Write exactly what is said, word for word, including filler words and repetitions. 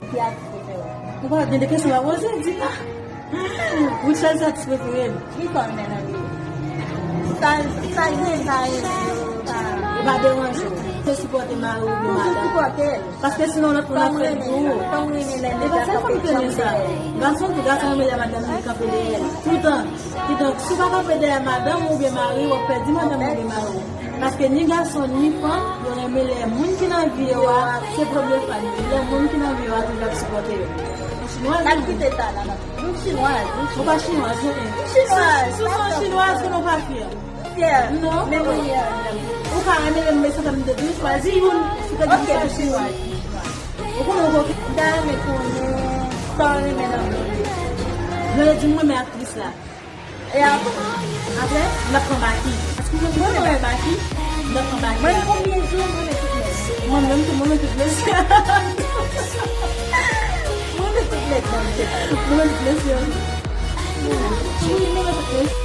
Ki atis prefere w? Ou pa gen de kesyon pa poze, di la. Woodshell se atis prefere m. Ki fè w renmen nan li? Sa, sa gen, sa gen, sa. Ou pa deranje w. Se sipòte mari w oubyen madanm. Toujou sipòte l. Paske sinon lòt moun ap fè l pou ou. Fè m renmen lè nèg la kanpe dèyè l. Gason tou, gason renmen lè madanm li kanpe dèyè l. Toutan. Kidonk, si w pa kanpe dèyè madanm ou oubyen mari w, w ap pèdi madanm ou oubyen mari w. Paske ni gason ni fanm, yo renmen lè moun ki nan vi yo a, se premye fwa yo. Lè moun ki nan vi yo a toujou ap sipòte yo. Ou chinwaz ou? N ap kite sa la, n ap. Nou chinwaz, nou chinwaz. Ou pa chinwaz, non? M chinwaz. Si, si w se yon chinwaz, konnen w pa fyè. Fyè. Non. Men mwen fyè. Ou ka renmen lè m, men sa fè m te di w chwazi youn. Si te di m chwazi youn. Ou konnen w koke. M ta renmen konnen sa w renmen nan Blonde. Blonde di m renmen aktris la. E apre? Apre, m ap pran Baki. Paske mwen, mwen renmen Baki. M ap pran Baki. Mwen, konbyen jou mwen renmen tout nèg? Mwen menm tou, mwen renmen tout mesye. Mwen renmen tout nèg nan tèt. Mwen renmen tout mesye. Wi, mwen renmen tout mesye.